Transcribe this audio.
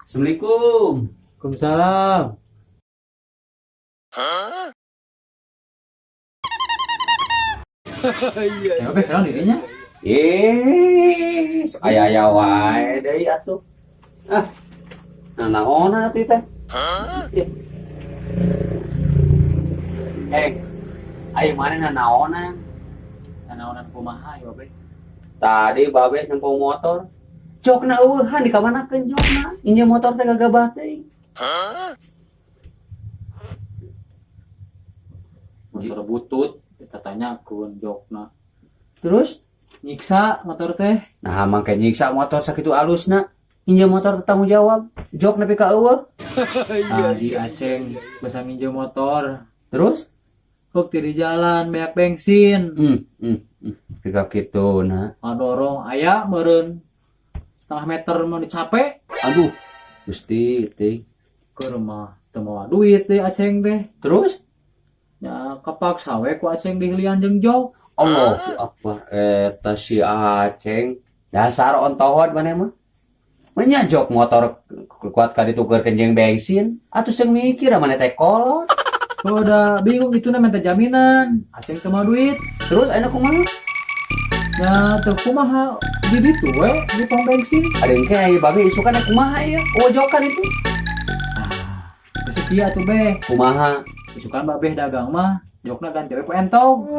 Assalamualaikum. Waalaikumsalam. Ya, Beh, naon dirinya? Eh, aya-aya wae deui atuh. Ah. Nah, naonan atuh teh? Iya. Eh, ayo mana naonan? Naonan kumaha ya, Beh? Tadi babeh nempo motor. Jokna eueuhan, dikamanakeun jokna? Injem motor teh gagabah teuing. Motor butut, kita tanyakeun jokna. Terus? Nyiksa motor teh. Nah, mangke nyiksa motor sakitu alusna. Injem motor teh tanggung jawab. Jok nepi ka eueuh. Tadi Aceng bisa nginjem motor. Terus? Huk di jalan banyak bensin. Pika kitu nah. Ngadorong aya meureun setengah meter mau dicape. Aduh, Gusti teh. Ke rumah teu mawa duit deh Aceng teh. Terus? Ya kepaksa we ku Aceng dihilian jeung jok. Allahu Akbar, eta si Aceng. Dasar ontohod maneh mah. Menya jok motor kuat ka ditukerkeun jeung bensin, atuh seung mikir maneh teh kolot. Oh, udah bingung itu na minta jaminan. Aceng teu mawa duit. Terus ayeuna kumaha? Ya teu kumaha, di ditu we di pom bensin. Ada engke aya babe isukan kumaha ieu? Wojokan itu. Ah, geus kieu atuh, Beh. Kumaha? Isukan babeh dagang mah jokna ganti we ku entog.